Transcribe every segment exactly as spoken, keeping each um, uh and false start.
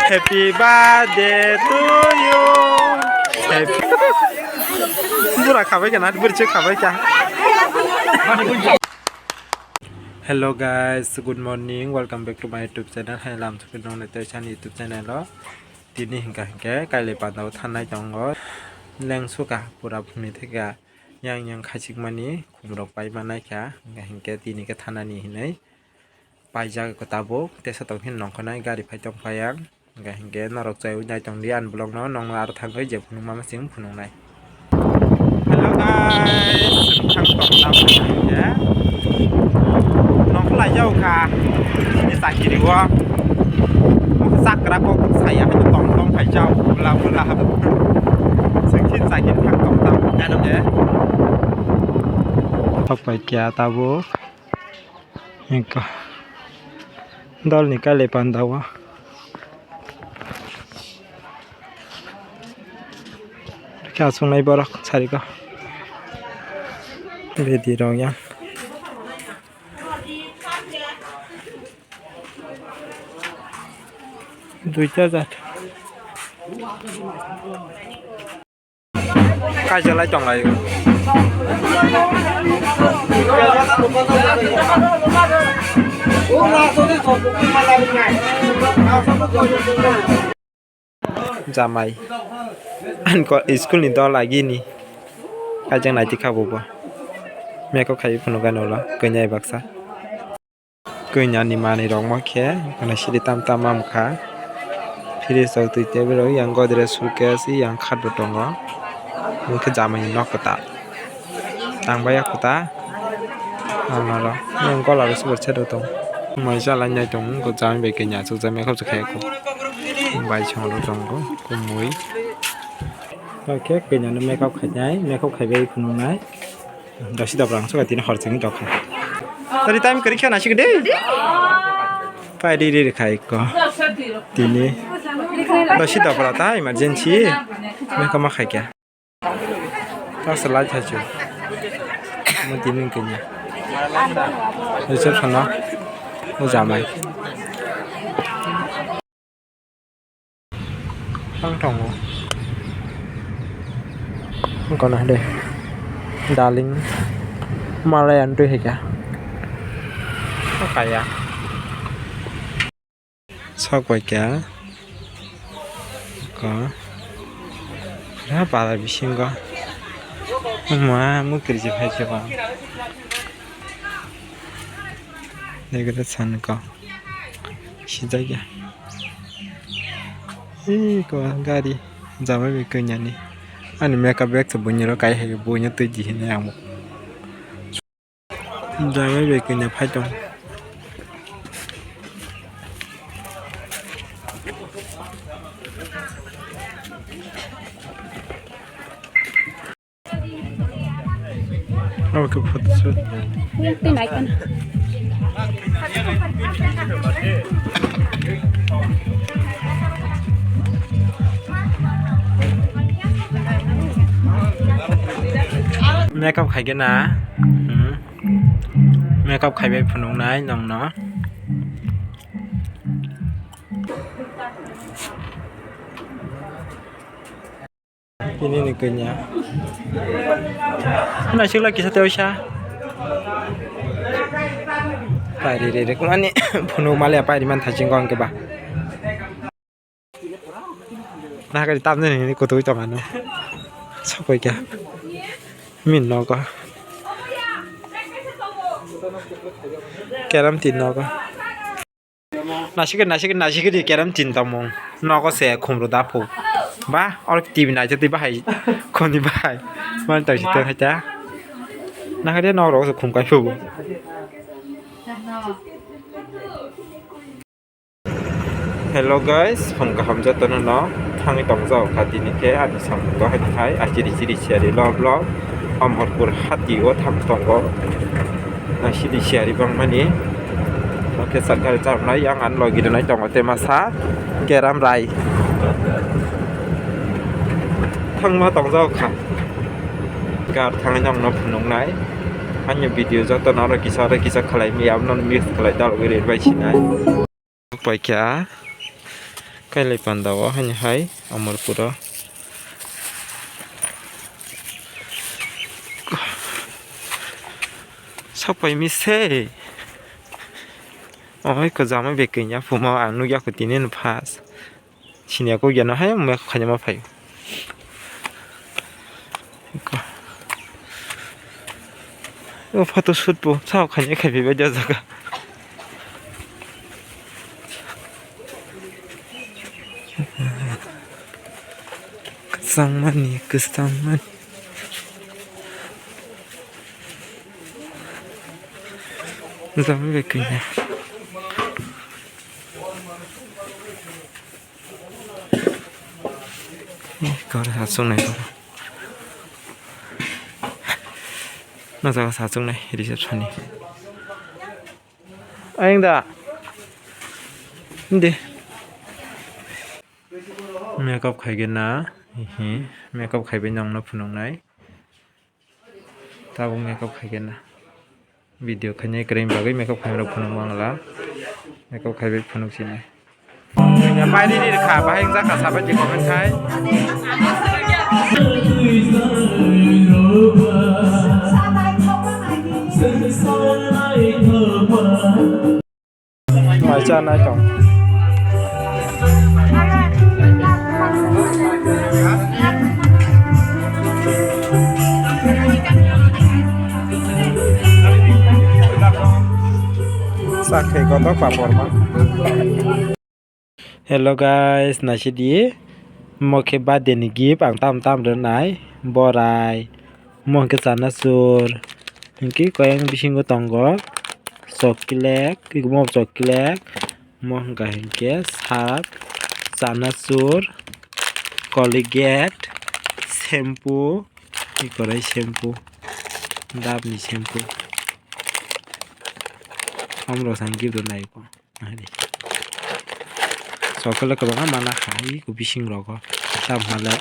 Happy birthday to you. Happy. Bura khabai kana, bura chik khabai ka. Hello guys, good morning. Welcome back to my YouTube channel. Hai lam thupinong le tei sani YouTube channel o. Tini hingka hingke kailai pandao thanai tongo. Lengsuka pura phungni theka. Yang yang khachikmani khumrok pai manai kha, hingke tini khe thanani hinui paijak tabuk, tesa tong khe nongkhornai gari phai tong phai ang, hingke norok chayui nai tong di ani vlog no, nongno aro thangwi je phunukma sing phunuknai. Hello guys, thang tong tam hingke nongkhor lai jao kha, ini sakiri o, sakra kok saya hai tong tong phai jao, bula bula, sing khin sakiri thang tong tam hingke. Thok pai kya tabuk. Hingka. Dol ni kaile panda o. Kya sungnai borok sari ko. Ready rok ya. Duita jat. Kaijalai tonglai. Jamai. Ani ko school ni dol agini. Kaijaknai tikha bobo. Mekok khai phunukgani ulo kwnwi baksa. Kanya ni manwi rok mo khe, mane sidi tam tam mam kha. Fridge rok twi table rok, yang Godrej suitcase, yang khat bo tongo. Hwnkhe jamani nok kwtal. Tang baiya kwtal. Ang aro, yang gola rok se bo sero tong. Mai chala nai tong, ko jamani bai kanya, chukjak makeup se khai ko. Bai chong rok tongo, kumui. Oke, kanya no makeup khai nai, makeup khai bai phunuk nai. Dosi dopra ang suka tini hor chengwi dokha. Tari time kari khana sik de. Pai ri ri ri khai ko. Tini. Dosi dopra ta emergency. Me kama khai kya. Ta salai thachu. Mo tini kanya. Reception no. O jamai. Thang tongo. Kono de. Darling. Malai antui hika. Kaya. Sok bai kya. Ko. Ra para bisingo. Ma mukri je phai je ba. Degre san ko. Sijak ya. Ee, ko gari jamai bai kanya ni. Ani makeup bag to buini ro kai hai buini twi di hinai ang. Jamai bai kanya phai tong. Oke, photoshoot. Twi naikon. Makeup khai khe na? Hmm. Makeup khai bai phunuk nai nong no. Ini ni kanya. Naisik lagi sate oisa. Pairi re re kumani phunuk male pairi man thaching kong ke ba. Nah kali tam ni ni kutu itu mano. Sokoi kya. Min no ko. Keram tin no ko. Nasikir, nasikir, nasikir di keram tin tongmung. Nogo se khumru da phu. Ba, or T V naitwi twi bahai. Khoni bahai. Man tang si tang haita. Nakha de nok rok se khum kai phu. Hello guys, phung kaham jotono no thangwi tongjao kha tini khe ani samung to hai hai achiri chiri siyari lo vlog. Omorpur hati o thang tongo. Naisidi siyari bangmani. Oke, sakari charnai yang an logi donai tongo te masa keram rai. Thangma tongjao kha. Gar thangwi nongno phunuknai. Ani video joto no oro kisa oro kisa khalai mi, abono mix khalai dal wi bai sinai. Paikha kailai panda o hani hai Amarpuro. Sapai mi se. Oi ko jama bekeng ya phuma ang nugya ko tini no phas. Sini aku gyan hai mo khaina ma phai. O photo shoot bo sao khaina khai bai jaga. Kwchangmani, kwchangmani. Jama bekeng ya. Kau sachung nai kau. Na jaga sachung nai reception ni. Ayang da. Hindi. Makeup khai gena. Hihi. Makeup khai bai nang no phunuk nai. Tabuk makeup khai khe na. Video khainai kwrwi bagwi makeup khainai rok phunuk mangla. Makeup khaibai phunuk sinai. Pai riri rikha bahai wngjakha sabai di comment khai. Mai cha nai tong. Sa khe kotor papor ma. Hello guys, naisidi mo khe birthday ni gift ang tam tam rwnai borai. Mo hwnkhe chanachur, hwnkhe koyang bisingo tongo chocolate, mo chocolate, mo hwnkha hwnkhe sap, chanachur, Colgate, shampoo, tei korai shampoo, Dove ni shampoo. Omorok sang gift rwnai bo. Nahadi. Sokole kwbangma mana hai ko bising rogo. Tam hale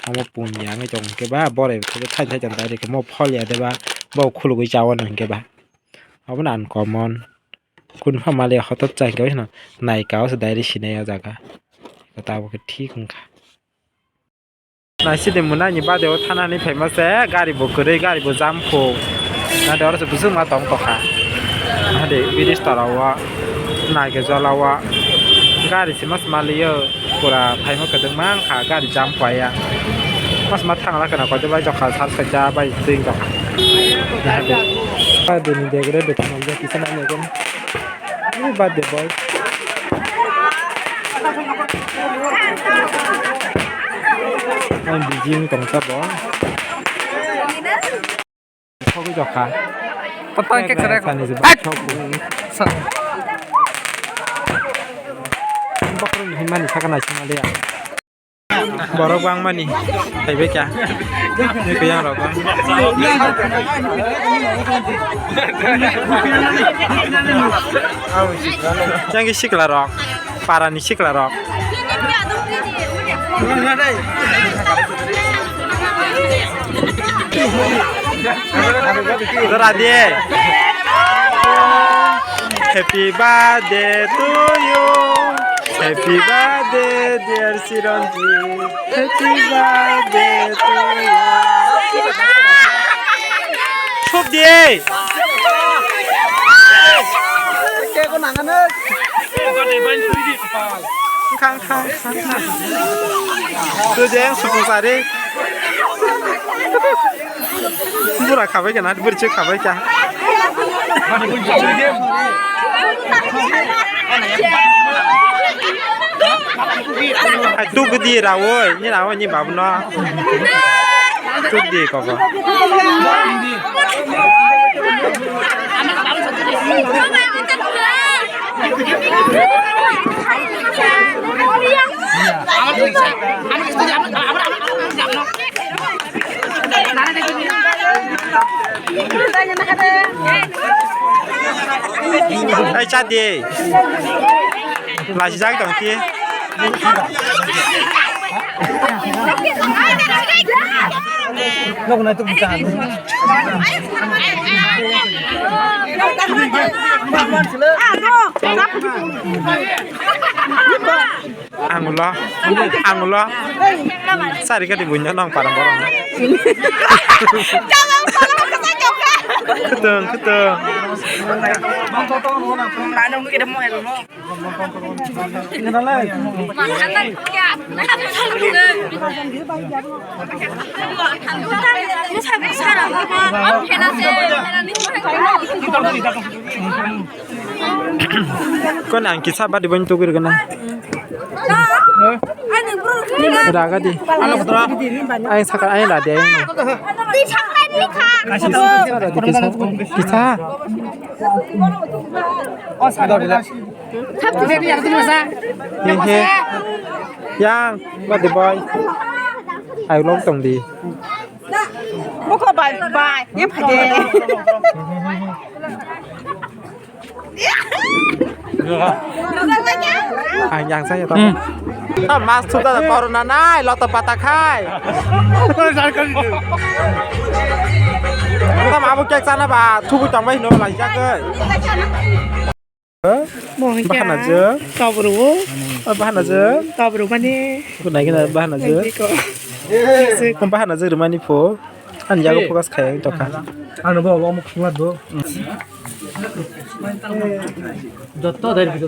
omo pun ya wngwi tong khe ba borai bo thai thai direct mo phol ya de ba bo khulugwi cha o hwnkhe ba. Obo no uncommon. Kunu pha mali hotot cha hwnkhe bai kheno nai ka o se direct sinai o jaga. Tabuk khe thik wngkha. Naisidi mwnani bade o thanani phaima se gari bo kwrwi, gari bo jam kho. Nade oro se bwswk ma tong tokha. Nade bridge tola o nai khe jola o gari se mas maliyo pura phaima kwdwkma wngkha gari jam khwlaiya. Mas ma thangla kheno koitor bai jokha sar kaisa bai twi tongkha. Nade bini degre de thanam kisa nai nai. Happy birthday boy. Ang busy wng tong sabo. Sogwi jokha. Papa ke kare. Sani je ba sokku. Bokrok ni himani sakana sima leya. Borok bangmani phaibai kha. Ni kuyang rok bang. Yang sikla rok, para ni sikla rok. Dora de. Happy birthday to you. Happy birthday, dear Chiranjeev. Happy birthday to you. Sop de. Khang, khang, khang, khang. Tu jeng sukung sari. Bura khabai kha na, bwrwi se khabai kha. Ai, tu gudi rawoi, ni rawoi ni babu no. Tu di koko. Ai, cha di. Lachi jak tong ki. Angulo, angulo. Sari kati bunya nang parang parang. Kutong, kutong. Kon ang kisa badi bani tugir gana. Raga di. Ay sakal ay ladi ay. Kisa. Kisa. Hehe. Yang, what the boy? Ai lok tong di. Buko bai bai, yang phade. Ang yang saya tong. Ta mas tu ta corona nai, lo ta pata khai. Ta ma bu kek sana ba, tu bu tong bai no lai jagai. Mo hingke bahana je. Kabru. Oh, bahana je. Kabru mane. Kunai kena bahana je. Ko. Kon bahana je rumani pho. An yago focus khai tokha. Ano ba omo khula do. Jotto dari.